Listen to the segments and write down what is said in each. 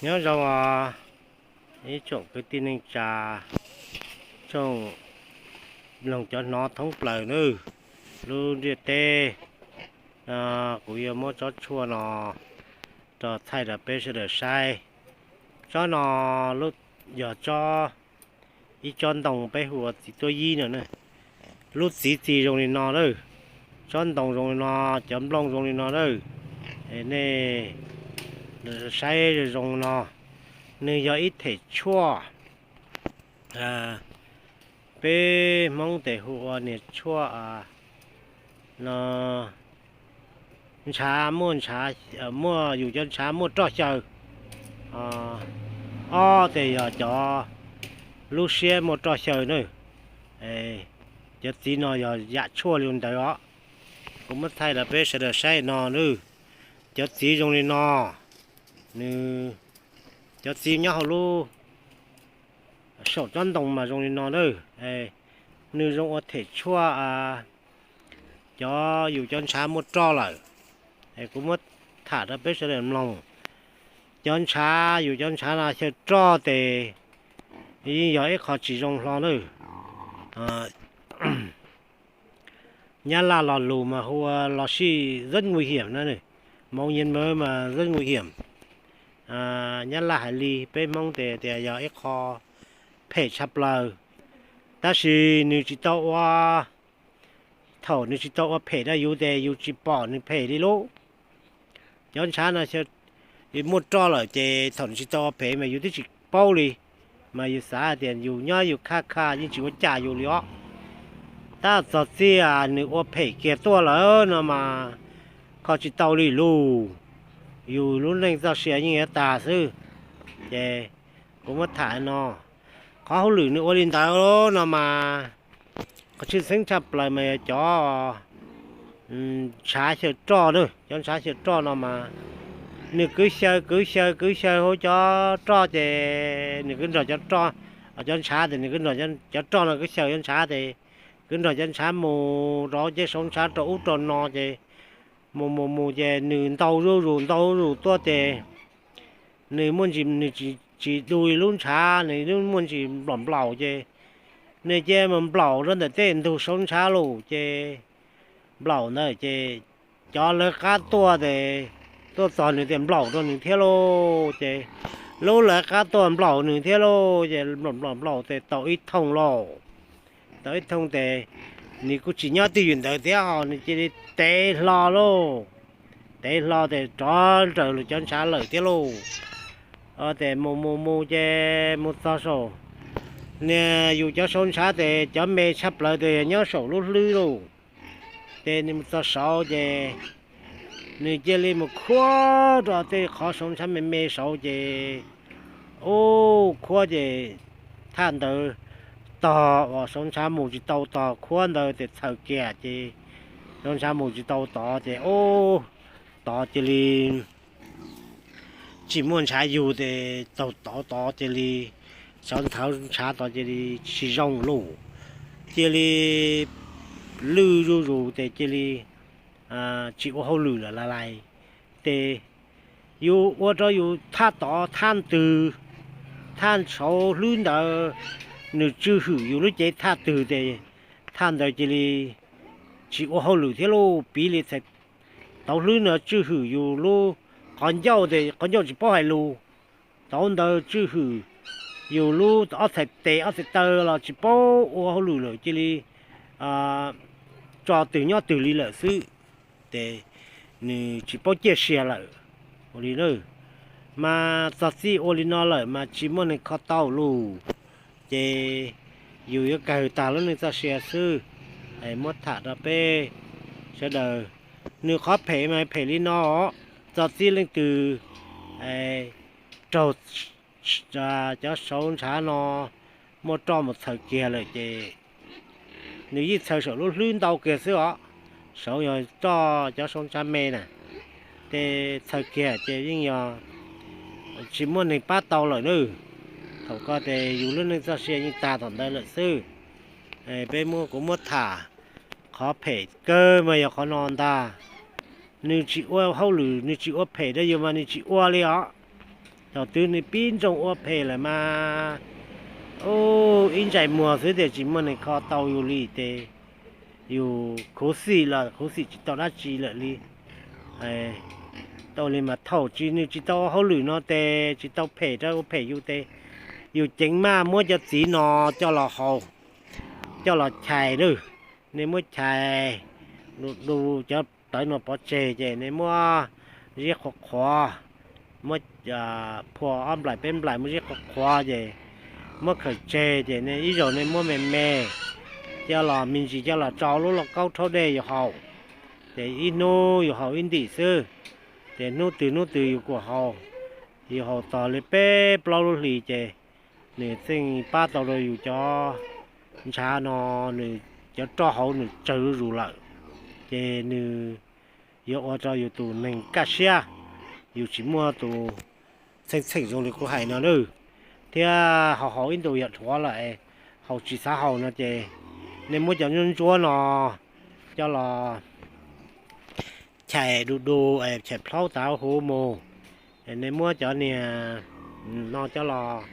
Nyob zoo os, ib tsoom kwv tij neej tsa, tsoom mloog cov hnov thoob plaws nawb. Lub ntiaj teb no, kuv yuav muab tsob tshuaj no rau thaij rau peb sawv daws saib. Tsob no yog tsob, ib tsob ntoo peb hu ua txiv tuab yib no na. Lub txiv txi zoo li no lawm, tsob ntoo zoo li no, cov nplooj zoo li no lawm. Nej saib zoo no, nws yog ib them tshuaj, peb Hmoob tes hu ua niag tshuaj no, ntshav muaj, muaj yus cov ntshav muaj roj xyaw. Ob tes yog cov lub siab muaj roj xyaw na. Cov txiv no yog yam tshuaj li ntawd os. Kuv muab thaij rau peb sawv daws saib no na. Cov txiv zoo li no, nws, cov txiv nyob hauv lub, saum tsob ntoo mas zoo li no na. Nws zoo ua them tshuaj cov yus cov ntshav muaj roj lawm. Kuv muab tham rau peb sawv daws mloog. Cov ntshav, yus cov ntshav no xyaw roj tes yeej yog ib qho tsis zoo hlo na. Nyab Laj lo lus mas hu ua los sis rất nguy hiểm na, máu nhiễm mỡ mà rất nguy hiểm. Nyab Laj hais li, peb Hmoob tes tias yog ib qho phem tshaj plaws, tab sis nws tsis tau ua, thaum nws tsis tau ua phem rau yus tes yus tsis pom nws phem li lauj. Cov ntshav no muaj roj lawm ces thaum nws tsis tau ua phem mas yus twb tsis paub li, mas yus xav tias yus nyob yus khaj khaj yeej tsis ua cas yus li os. Tab txog txij nws ua phem kiag tuaj lawm no mas kho tsis tau li lauj. Yus lub neej txoj sia yeej yuav tag xwb. Ces kuv muab tham no, qhov hauj lwm nws ua li ntawd no mas qhov tshwj xeeb tshaj plaws mas yog cov ntshav xyaw roj na. Cov ntshav xyaw roj no mas nws kwv xyaw kwv xyaw kwv xyaw hauv cov roj ces nws kwv nrog cov roj, cov ntshav ces nws kwv nrog cov roj no kwv xyaw cov ntshav ces kwv nrog cov ntshav mus rau ces saum ntshav rau ub rau no ces mus mus mus ces nws ntau zuj zus ntau zuj zus tuaj ces nws muaj ntsis, nws tsis du li lub ntshav, nws muaj ntsis nplaum nplaum ces nws cia li mus nplaum rau ntawm tej ntug saum ntshav lauj. Ces nplaum ntawd ces cov lawv qab tuaj ces tuaj txog nws tias nplaum rau nws thiab lauj. Ces lub lawv qab tuaj nplaum nws thiab lauj. Ces nplaum nplaum nplaum ces tau ib thooj lauj. Tau ib thooj ces nws kuj tsis nyob twj ywm ntawd thiab, nws cia li tev hlo lauj. Tev hlo ces rov nraws lawm cov ntshav lawm thiab lauj. Ces mus mus mus ces mus txog saum, niag yus cov saum ntshav ces cov me tshaj plaws ces nyob saum lub hlwb lauj. Ces nws mus txog saud ces nws cia li mus khuab rau tej qhov saum ntshav me me saud ces, ub, khuab ces thaj ntawd tog uas saum ntshav mus tsis tau tog, khuab ntawd ces txhaws kiag ces saum ntshav mus tsis tau tod ces, ub, tod cia li tsis muaj ntshav yug ces taug tod tod cia li, saum ntshav tod cia li tsis zoo lauj. Cia li lwj zuj zus ces cia li tsis ua hauj lwm lawm lais. Ces yus ua rau yus thaj tod thaj ntws, thaj saud hlwb ntawd, nws tswj hwm yus lub cev thaj twg ces thaj ntawd cia li tsis ua hauj lwm thiab lauj. Piv li txhais tauv hlwb no tswj hwm yus lub qhov ncauj ces qhov ncauj tsis paub hais lus, tauv ntawd tswj hwm yus lub ob txhais tes ob txhais taw los tsis paub ua hauj lwm lawm cia li tso twg nyob twg li lawm xwb. Ces nws tsis paub ciaj sia lawm. Ua li na, mas txog txij ua li no lawm mas tsis muaj neeg kho tau lauj. Ces yus yuav kawg tag lub neej txoj sia xwb. Muab tham rau peb sawv daws, nws qhov phem mas phem li no, txog txij leej twg raug cov saum ntshav no muaj roj mus txhaws kiag lawm ces nws yeej txhaws saum lub hlwb ntau kiag xwb os. Saud yog roj cov saum ntshav me na, ces txhaws kiag ces yeej yog tsis muaj neeg pab tau lawm na. Thaum ko ces yus lub neej txoj sia yeej tag thaum ntawd lawm xwb. Peb muab, kuv muab tham qhov phem kawg mas yog qhov no ntag. Nws tsis ua hauj lwm, nws tsis ua phem rau yus mas nws tsis ua li os. Thaum twg nws pib nroo ua phem lawm mas, ib ntsais muag xwb tias tsis muaj neeg kho tau yus li ces yus khuv xim los khuv xim tsis tau dab tsi lawm li. Tau li mas thaum tsis nws tsis tau ua hauj lwm no ces tsis tau phem rau ua phem yus ces yus ceev maj muab cov txiv no coj los haus, coj los chais na. Nej muab chais du du cov tawv no pov tseg ces nej muab ziab qhuav qhuav, muab phua ob nplaim peb nplaim muab ziab qhuav qhuav ces muab khaws tseg ces nej ib zaug nej muab me me coj los me ntsis coj los tso lub lauj kaub rhaub dej yus haus. Ces ib hnub yus haus ib ntim xwb, ces hnub twg hnub twg yus kuj haus, yus haus txog li peb plaub lub hlis ces nws txeej pab tau rau yus cov ntshav no, nws cov roj hauv nws tsawg zuj zus lawm, ces nws yuav ua rau yus tus neeg kaj siab, yus tsis muaj tus txheej txheem zoo li kuv hais no na. Thiab haus haus ib ntus yog dhuav lawm, haus tsis xav haus no ces nej muab cov ntsuab ntsuab no coj los chais du du, chais plhaub tas huv mus. Nej muab cov niag no coj los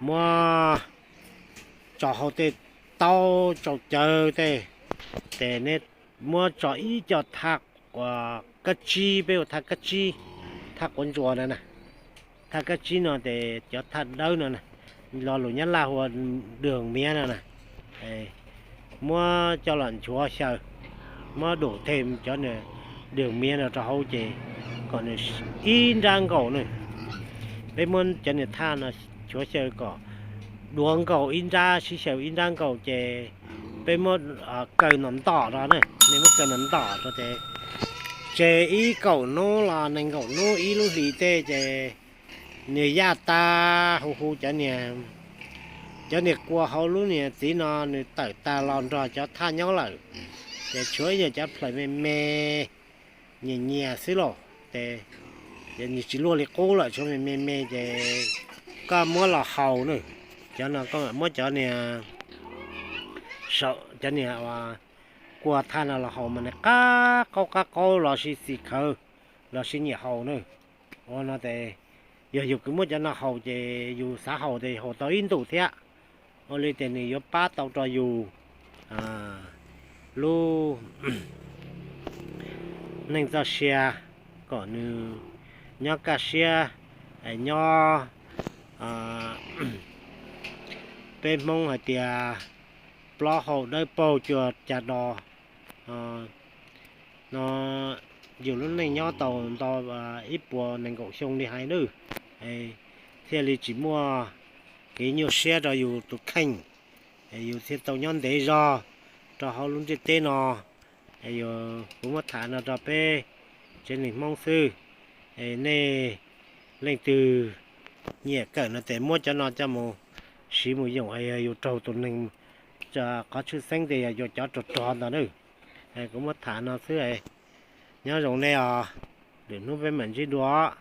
muab tso hauv tej taub tsau cawv tej, ces nej muab tso ib co thaj kab tsib, peb ua thaj kab tsib, thaj quav ntsuas na, thaj kab tsib no ces cov thaj dawb no, lo lus Nyab Laj hu ua đường miếng no na, muab coj los nchuav xyaw, muab đổ thêm cov niag đường miếng no rau hauv ces kom nws ib nrab nkaus na. Peb muab cov niag thaj no nchuav xyaw kom duav nkaus ib nrab, sib xyaw ib nrab nkaus ces peb muab kaw ntom ntom rau na, nej muab kaw ntom ntom rau ces tseg ib kaum hnub los nees nkaum hnub ib lub hlis tej ces nws yaj tag huv huv cov niag, cov niag kua hauv lub niag txiv no nws tawm tag los nrog cov thaj nyob lawm, ces tshuav ib yam cov plaws me me nyias nyias xwb lauj. Ces nws tsis luaj li qub lawm, tshuav me me me ces koj muab los haus na. Cov no koj mam muab cov niag, cov niag kua thaj no los haus mas nws qab qaub qab qaub los sis xis khawv los sis nyiam haus na. Ua no ces yog yus kws muab cov no haus ces yus xav haus ces haus tau ib ntus thiab. Ua li ces nws yuav pab tau rau yus lub neej txoj sia kom nws nyob kaj siab, nyob, peb Hmoob hais tias plaub hau dawb paug cuag cas dos no, yus lub neej nyob tau nto ib puas nees nkaum xyoo li hais na, thiaj li tsis muaj kev nyuaj siab rau yus tus kheej, yus thiaj tau nyob ntev zog rau hauv lub ntiaj teb no. Kuv muab tham no rau peb tsev neeg Hmoob xwb. Nej leej twg nyiam kawm no ces muab cov no coj mus siv mus yoom, yog yus raug tus neeg qhov tshwj xeeb ces yog yus cov rog rog ntawd na. Kuv muab tham no xwb, nyob zoo nej os, lwm hnub peb mam ntsib dua.